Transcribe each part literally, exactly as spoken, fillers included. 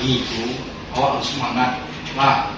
Itu, awak harus semangat lah.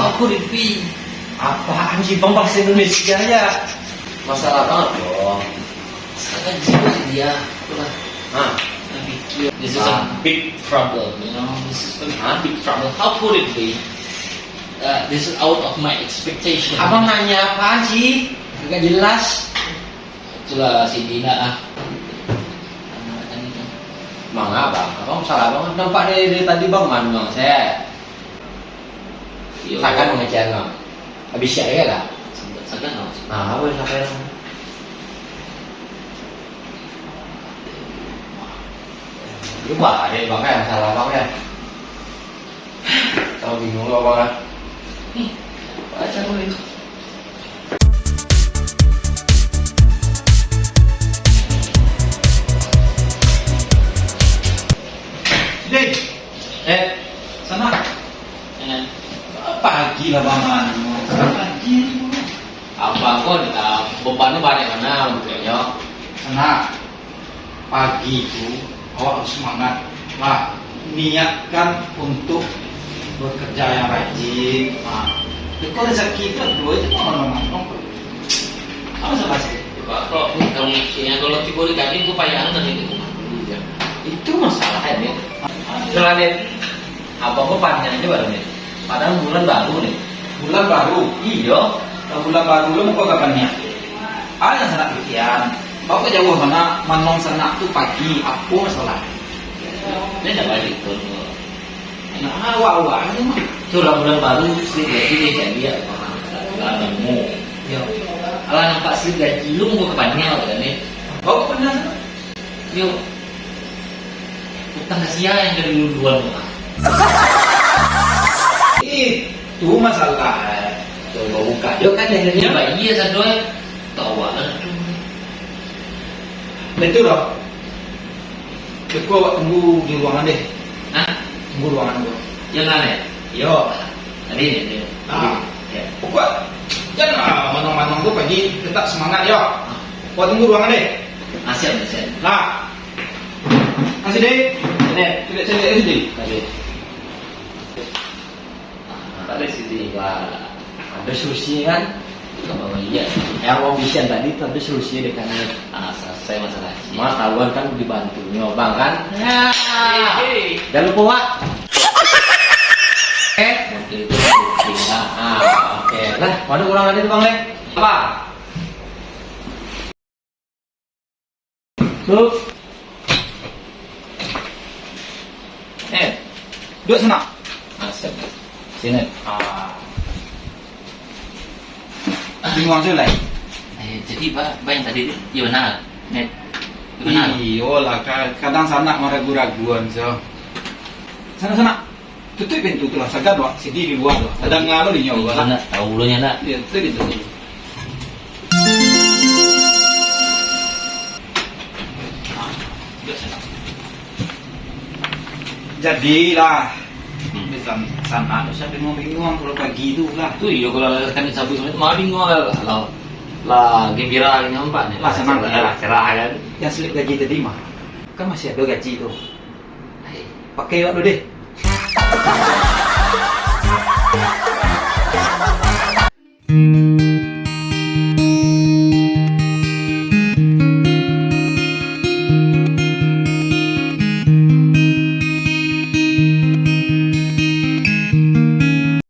Kok aku ripi? Apaan sih, Bang, bahasa Indonesia aja? Masalah banget, Bang. Sekarang jiwa dia, itulah. Hah? Saya pikir, this is a big trouble, you know, this is a big trouble. How could it be? Uh, this is out of my expectation. Abang nanya apaan sih? Agak jelas. Itulah si Dina, ah. Manga, Bang? Abang salah, Bang. Nampak dari, dari tadi, Bang, manuang saya. Yo. Sakan mangecekan, Bang. Habis siap ya lah. Sakan, Bang. Nah, apa yang sakan? Lupa deh, Bang, ya, salah, Bang, ya. Tahu bingung lo, Bang, ah. Nih, baca dulu itu. Dek. Eh. Sana. Eh. Pagi lah, Bang, anu. Pagi. Abang ko, ah, beban tu banyak bana untuaknyo. Sana. Pagi tu, awak harus semangat lah. Niatkan untuk bekerja yang rajin. Ha. Iko rezeki tu ado aja, mano-mano. Apa salah sih? Pak, kok kamu maksudnya kalau tibo di kami, gue payah nanti di rumah dulu, ya. Itu masalahnya. Itulah, Dek. Abang ko panjang aja baru ni. Padahal bulan baru ni. Bulan baru? Iyo. Kalau bulan baru lo muko kapan ni? Ah, yang sanak pikiran. Bawa jauh sanak, manong sanak tu pagi. Apo masalah? Dia dah balik tu. Nah, awak-awak ni mah. Tu lah bulan baru, sih, jadi dia jadi apa? Lah nemu. Yo. Alah nampak sih gaji lu muko kapan ni, kan ni? Bawa kapan ni? Yo. Utang ka sia yang dari duluan tu, ah. Itu masalah. Coba buka jo kan akhirnya. Coba iya satu, eh. Tahu lah tu. Betul lah. Cukup awak tunggu di ruangan deh. Hah? Tunggu ruangan dulu. Yang mana? Yo. Tadi ni, ni. Ah. Ya. Pokok, jangan manong-manong tu pagi, tetap semangat, yo. Ah. Awak tunggu ruangan deh. Ah, siap, siap. Nah. Masih deh. Sini. Cedek, cedek, sini. Tadi. Ah, tadi sini. Wah. Ada solusi kan? Itu apa lagi ya? Yang mau bisian tadi tu ada solusi deh kan? Ah, selesai masalah. Mas tahuan kan dibantunyo, Bang, kan? Ya. Hei, hei. Jangan lupa, Wak. Eh? Oke, itu penting, Bang. Ah, oke. Lah, mana kurang ada tu, Bang, deh? Apa? Tuh. Eh. Duduk sana. Ah, siap. Sini. Ah. Bingung tu lah. Eh, jadi, Pak, Pak yang tadi tu, iya benar? Net. Iya benar? Iyolah, ka-, kadang sanak maragu-raguan, so. Sana, sana. Tutup pintu tu lah, sagan wak, sidi di lua tu. Ada ngalo di nyawa lah. Nak tahu lo nya nak. Ya, tutup pintu tu. Jadilah. Hmm. Bisa sana tu saya bingung-bingung kalau pagi tu lah. Tu iyo kalau kan sabu semua mah bingung lah. Lah, lah gembira ni nampak ni. Lah senang, cerah, ya. Cerah kan. Yang slip gaji tadi mah. Kan masih ada gaji tu. Hai. Pakai wak dulu deh.